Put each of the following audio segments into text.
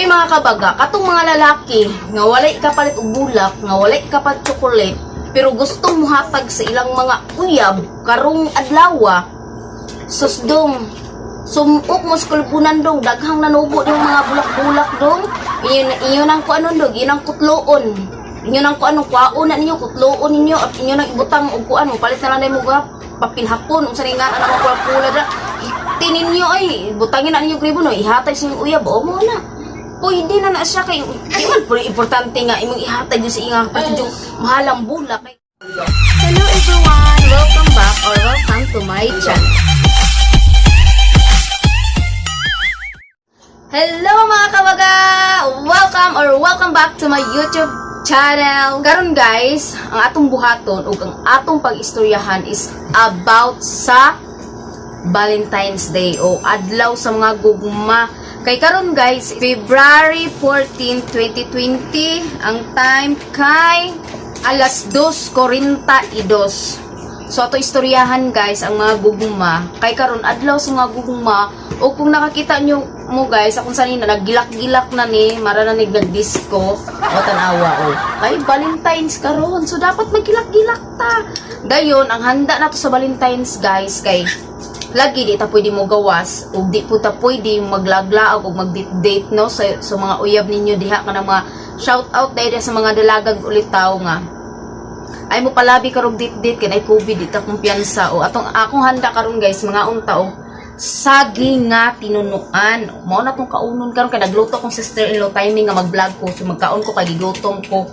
Kay mga kabaga, katong mga lalaki nga walay kapalit og bulak, nga walay kapalit chocolate, pero gustong muhatag sa ilang mga uyab karong adlawa, susdong sumok mo sa kulubunan dong, daghang nanubo yung mga bulak-bulak dong. Iyon, iyon ang kuanon dong, iyon ang kutloon. Inyo nang kuano, kuaon na ninyo, kutloon ninyo, at inyo nang ibutang og kuano, palit na lang na mo ga papel hapon, unsa ni nga ana mga pula-pula dra. Tininyo ay, butangin na ninyo gribo no, ihatag sa inyong uyab, o mo na. Pwede na na siya kay di man po importante nga imong ihatag yung sa iyang kapatid yung mahalang bulak. Hello everyone! Welcome back or welcome to my channel. Hello mga kabaga! Welcome or welcome back to my YouTube channel. Karon guys, ang atong buhaton ug ang atong pag-istoryahan is about sa Valentine's Day o adlaw sa mga gugma. Kay karon guys, February 14, 2020, ang time kay alas 2:42. So ato istoryahan guys ang mga gugma. Kay karon adlaw sa mga gugma o kung nakakita nyo mo guys akong sanina naggilak-gilak na ni mara na ni nagdisco o tan-awa o. Kay Valentine's karon, so dapat magilak-gilak ta. Dayon ang handa nato sa Valentine's guys kay lagi di ta pwede mo gawas ug di po ta pwede maglaglaag ug mag-date no sa mga uyab ninyo diha kanang mga shout out dahil sa mga dalagag ulitaw nga ay mo palabi karong date-date kay ay COVID, di ta kumpiyansa. O atong akong handa karon guys, mga unta og saging nga tinunuan. Mao na tong kaunon karon kay nagluto kong sister-in-law timing nga mag-vlog ko, so magkaon ko kay gigutom ko.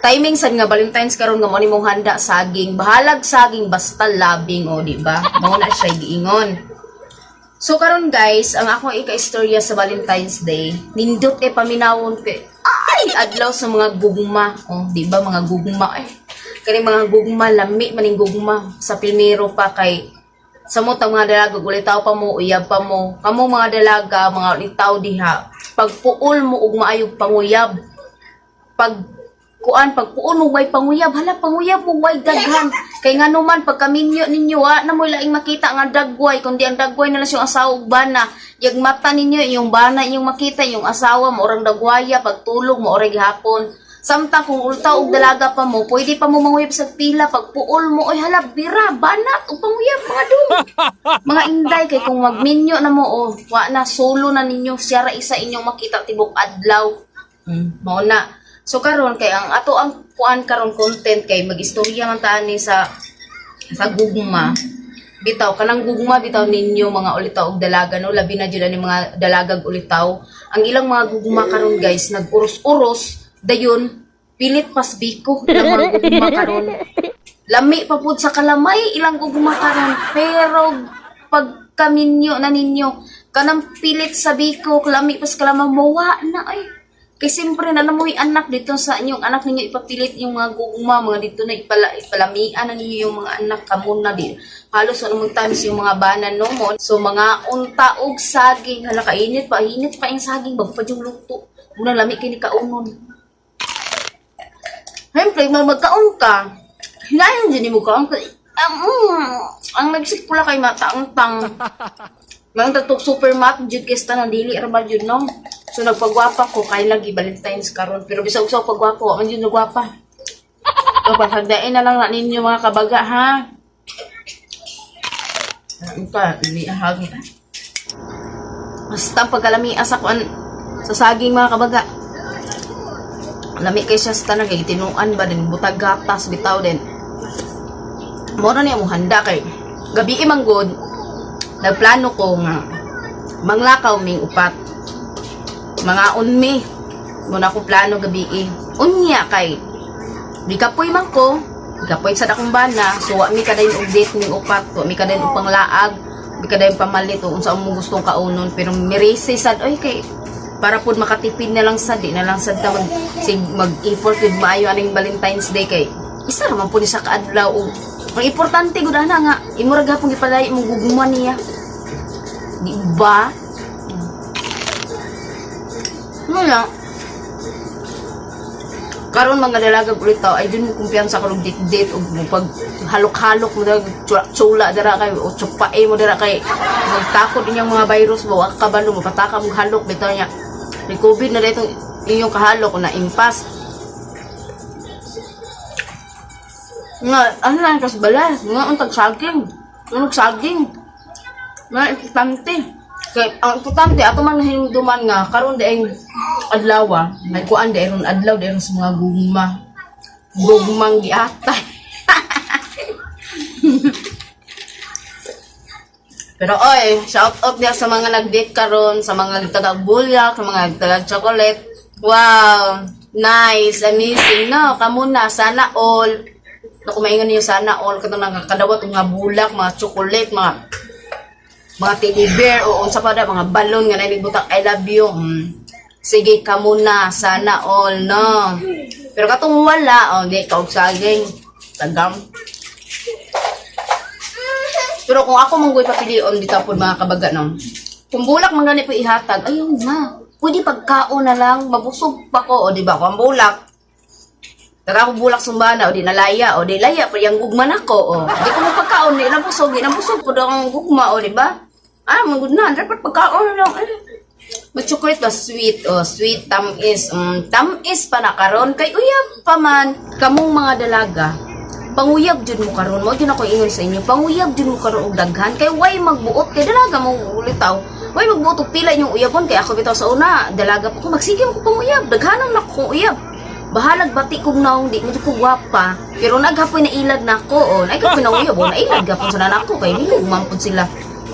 Timing sad nga Valentine's karon nga mo ni mong handa saging, bahalag saging basta labing, o di ba? Mao na siya giingon. So karon guys, ang akong ika-istorya sa Valentine's Day, nindot kay paminawon kay ay adlaw sa mga gugma. Oh, di ba mga gugma eh. Kani mga gugma lami maning gugma sa primero pa kay sa mo tang mga dalaga ulitaw pa mo, uyab pa mo. Kamo mga dalaga, mga ulitaw diha. Pagpuol mo og maayog panguyab. Pag kuan pagpuon mo may panguyab, hala panguyab mo way daghan kay ngano man pagkaminyo ninyo wa na mo laing makita nga dagway kundi ang dagway na lang siyang asawa ug bana. Yag mata ninyo yung bana inyong makita, yung asawa mo orang dagwaya pagtulog mo oray gihapon. Samtang kung ulta og dalaga pa mo, pwede pa mo manguyab sa pila. Pagpuol mo, oy hala, bira banat ug panguyab mga dong, mga inday. Kay kung magminyo na mo, oh, wa na, solo na ninyo siya ra isa inyong makita tibok adlaw. Mao na. So karon kay ang ato ang kuan karon content kay magistorya man ta ani sa gugma. Bitaw kanang gugma bitaw ninyo mga ulitaw og dalaga no, labi na jud ani mga dalagag ulitaw. Ang ilang mga gugma karon guys nag-uros-uros dayon pilit pas biko ilang mga gugma karon. Lami pa pud sa kalamay ilang gugma karon, pero pag kaminyo na ninyo kanang pilit sa biko, lami pas kalamay, mawa na ay. Kay siyempre na namoy anak dito sa inyong anak ninyo ipapilit yung mga gugma, mga dito na ipalamian na ninyo yung mga anak kamo na di. Halos ano mong times yung mga bana no mo. So mga unta og saging, hala kainit pa, init pa yung saging bago pa yung luto. Muna lami kini kaunon. Siyempre, magkaon ka. Hinayon dyan mo kaon ka. Ang nagsikpula kay mataang-tang. Mga tatok super mat jud kay tanan dili ra ba jud no. So nagpagwapa ko kay lagi Valentine's karon, pero bisag sa pagwapo wa man jud nagwapa. So pasagdain na lang na ninyo mga kabaga ha. Ano ka, lihag. Basta ang pagkalami sa kuan sa saging mga kabaga. Lami kay siya sa tanan kay tinuan ba din butag gatas bitaw din. Mao na niya mo handa kay gabi man gud nagplano ko nga manglakaw ming upat. Mga unmi. Muna akong plano gabi eh. Unya kay di kapoy man ko, di kapoy sa dakong bana, so wa mi kadayon og date ming upat, wa mi kadayon og panglaag, mi kadayon pamalit o unsa mo gustong kaunon, pero mirese sad oy kay para pud makatipid na lang sad, di na lang sad ta mag sig mag-effort gud maayo aning Valentine's Day kay isa ra man pud ni sa kaadlaw og ang importante gud ana nga imo ra gapon gipalayo imong gugma niya. Di ba? Ano lang. Karon mga dalaga ulit tao, ay dun mo kumpiyansa karon date-date o pag halok-halok mo dara, tsula dara kay o tsupae mo dara kay magtakot inyong mga virus mo, wa kabalo mo pataka mo halok bitaw niya. May COVID na itong inyong kahalo kung na-impas. Nga, ano lang kas bala? Nga, ang tagsaging. Nga, nagsaging. Nga, importante. Kay, ang importante, ato man nahinumduman nga, karon daing adlaw, may kuan daing ron adlaw, daing sa mga gugma. Gugmang giatay. Pero oy, shout out niya sa mga nag-date karon, sa mga nagtagag bulak, sa mga nagtagag chocolate. Wow, nice, amazing, no? Kamo na, sana all. Naku, maingon niyo sana all katong nakakadawat og mga bulak, mga chocolate, mga teddy bear o unsa pa da, mga balon nga naibutang "I love you." Sige, kamo na, sana all, no? Pero katong wala, oh, di ka og saging. Tagam. Pero kung ako manggoy papilion dito po, mga kabaga, no? Kung bulak man gani po ihatag, ayaw na. Pwede pagkaon na lang, mabusog pa ko, o di ba? Kung ang bulak, taga ako bulak sumbana, o di nalaya, o di laya, pa yung gugma nako, o. Di ko mo pagkaon, di nabusog po daw ang gugma, o di ba? Ah, magud na, dapat pagkaon na lang. Eh. Mag-chocolate ba, sweet, o, sweet, tamis, tamis pa na karon kay uyab pa man, kamong mga dalaga, panguyab jud mo karon. Mo jud ako ingon sa inyo, panguyab jud mo karon og daghan kay way magbuot kay dalaga mo ulitaw, way magbuot og pila inyong uyabon. Kay ako bitaw sa una, dalaga pa ko, magsige mo ko panguyab, daghanon na ko uyab, bahalag bati kog naong, di mo jud ko gwapa, pero naghapoy na ilad nako, oh, naikapoy na uyab, oh, nailad gapon sa nako kay di ko mampod sila.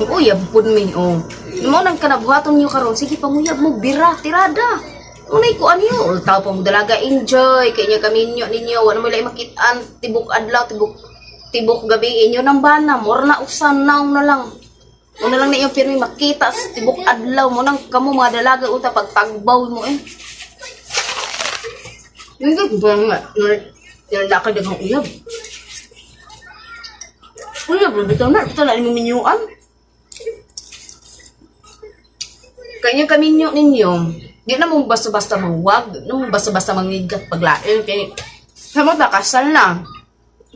Uyab pud mi, oh. Mo nang kanabuhaton niyo karon, sige panguyab mo, bira tirada. Unay ko ano, tao pa mo dalaga, enjoy kay nya kaminyo ninyo, wala mo lay makit-an tibok adlaw, tibok tibok gabi inyo nang bana, mor na usan naong na lang. Una lang na iyong pirmi makita sa tibok adlaw mo nang kamo mga dalaga uta pagtagbaw mo eh. Hindi ba nga nalakad ang uyab. Uyab, bitaw na imong minyuan. Kanya kaminyo ninyo, di na mo basta-basta mangwag, di na mo basta-basta mangigat paglain. Kay, sama ta, kasal na.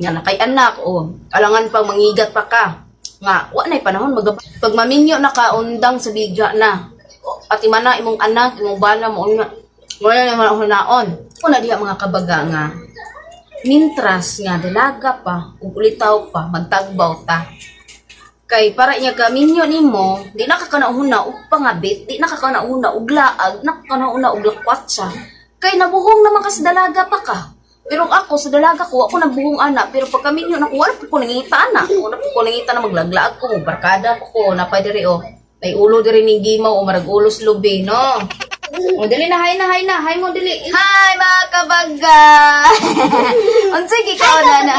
Nga na kay anak, o alangan pang mangigat pa ka. Nga, wa na'y panahon, pag maminyo na ka, undang sa biga na. O, ati mana imong anak, imong bana mo, una, wala naman ako naon. Una diha mga kabaga nga, mintras nga dalaga pa, ug ulitaw pa, magtagbaw ta. Kay para niya kaminyo nimo, di na ka kanauna og pangabit, di na ka kanauna og laag, na ka kanauna og lakwatsa. Kay nabuhong naman ka sa dalaga pa ka. Pero ako sa dalaga ko, ako nabuhong ana, pero pag kaminyo na ko, wala po ko nangita ana. Wala po ko nangita na maglaglaag ko, barkada po ko, napay diri oh. May ulo diri ning gimaw o marag ulos lubi, no? O dali na, hi na, hi na, hi mo dali. Hi mga kabaga. Unsay gikaon na na?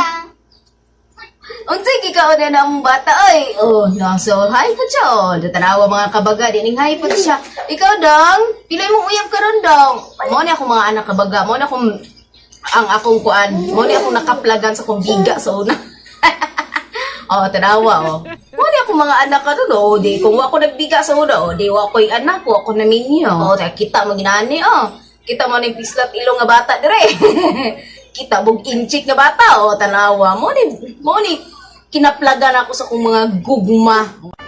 Unsay gikaon na na ang bata oy? Oh, nasa hi po siya oh. Tanawa mga kabaga, di ning hi po siya. Ikaw dong, pila imong uyab karon dong. Mo ni ako mga anak kabaga, mo ni akong ang akong kuan, mo ni akong nakaplagan sa akong biga sa una. Oh, tanawa oh. Mo ni ako mga anak karon oh, di kung wa ko nagbiga sa una oh, di wa ko'y anak, wa ko naminyo. Oh, ta kita mo ginani oh. Kita mo ning pislat ilong nga bata dire. Kita bug inchik nga bata oh, tanawa. Mo ni kinaplagan ako sa akong mga gugma.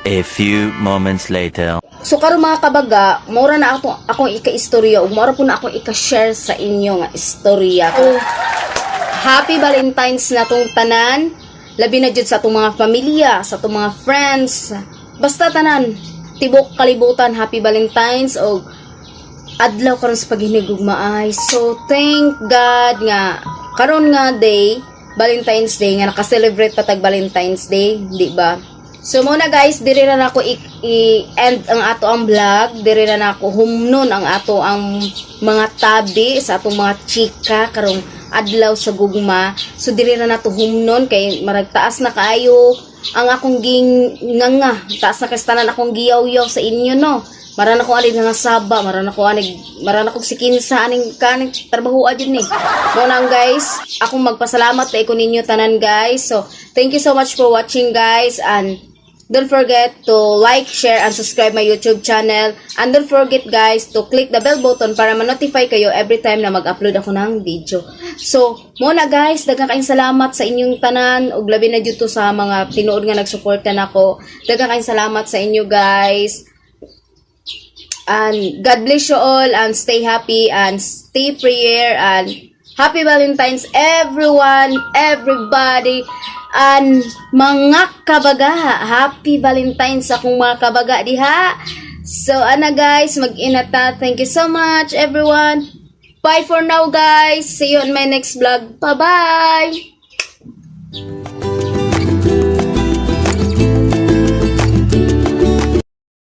A few moments later. So karon mga kabaga, mura na ako akong ika-istorya ug mura po na akong ika-share sa inyo nga istorya. So, happy Valentine's na tong tanan. Labi na jud sa atong mga pamilya, sa atong mga friends. Basta tanan, tibok kalibutan, happy Valentine's og adlaw karon sa paghinigugmaay. So thank God nga karon nga day, Valentine's Day, nga naka-celebrate pa tag Valentine's Day, di ba? So muna guys, diri na nako i-end ang ato ang vlog, diri na nako humnon ang ato ang mga tabi sa atong mga chika karong adlaw sa gugma. So diri na nato humnon kay marag taas na kaayo ang akong ging nganga, taas na kastanan akong giyaw-yaw sa inyo, no. Maran ako anig nga saba, maran ako anig, maran ako sikinsa aning kaning trabaho jud ni. Mo nang guys, akong magpasalamat kay ko ninyo tanan guys. So, thank you so much for watching guys, and don't forget to like, share, and subscribe my YouTube channel. And don't forget guys to click the bell button para ma-notify kayo every time na mag-upload ako ng video. So, muna guys, daghang kayong salamat sa inyong tanan ug labi na jud to sa mga tinuod nga nagsuporta nako. Daghang kayong salamat sa inyo guys. And God bless you all and stay happy and stay prayer and happy Valentine's, everyone, everybody. And mga kabaga, happy Valentine's sa akong mga kabaga diha. So ana guys, mag-inat ta. Thank you so much, everyone. Bye for now, guys. See you on my next vlog. Bye-bye.